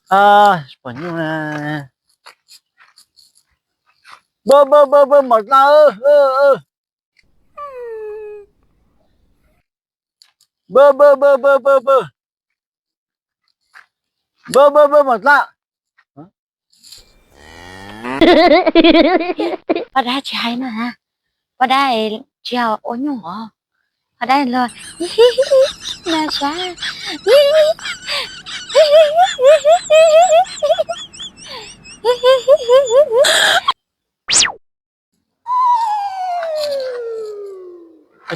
Pom nyuj na. Npawg, npawg, npawg, npawg, mom dlaj. Npawg, npawg, npawg, npawg, npawg, npawg. Npawg, npawg, npawg, mom dlaj. Poj dab tsis hais na, poj dab tsis yog ua nyuj os, poj dab los na sab.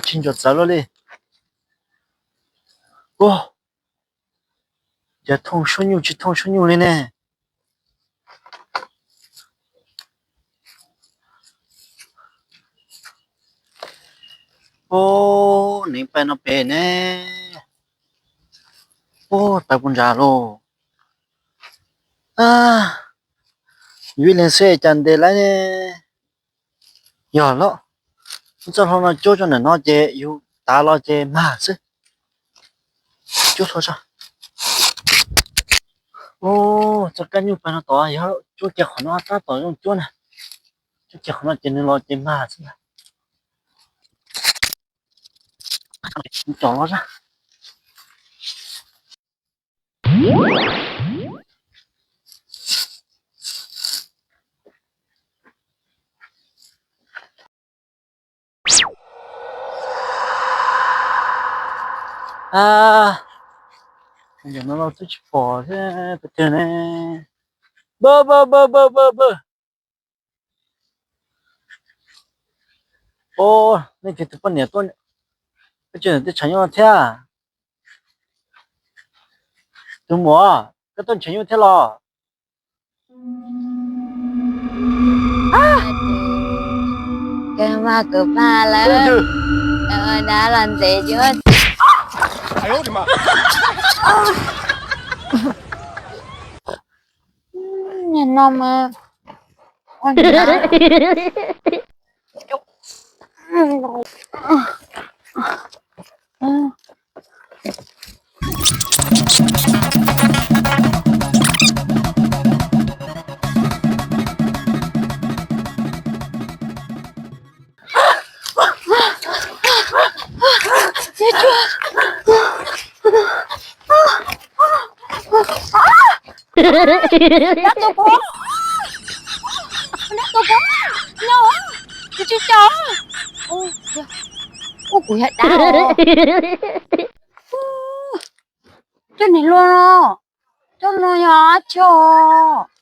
Tsis nco txawv luaj li. Ua, cas thooj suab nyuj tsis thooj suab nyuj li ne. Ub, neev paj no pem ne. Ub, tawv puas ntsag lauj. Yus ib leeg xwb cas ntev lawm ne. Yog lawm, txoj hlua no cuab tso ntawm no ces yus tav los ces mag xwb. Cuab hlua tso. Ub, txoj kab nyuj paj no tod yog cuab kiag qhov no tab tom zoo cuab na. Cuab kiag qhov no ces nws los ces mag xwb. Cov los. Yog no los twb tsis pom thiab pes tsawg ne. Npawg, npawg, npawg, npawg, npawg, npawg. Ub, nej tus poj niam tuaj, koj tsis teb tshav nyuj thiab? Tus muam, koj tuaj nrhiav nyuj thiab los? Kawg mas kuv pag lawm, dab los ntxev cuab. Nim no mas Dab tuag puas, dab tuag puas, nyo, kuv tsis tso. Ua kuv yog dab. Coj niam hluas no, coj no yog dab tsi os?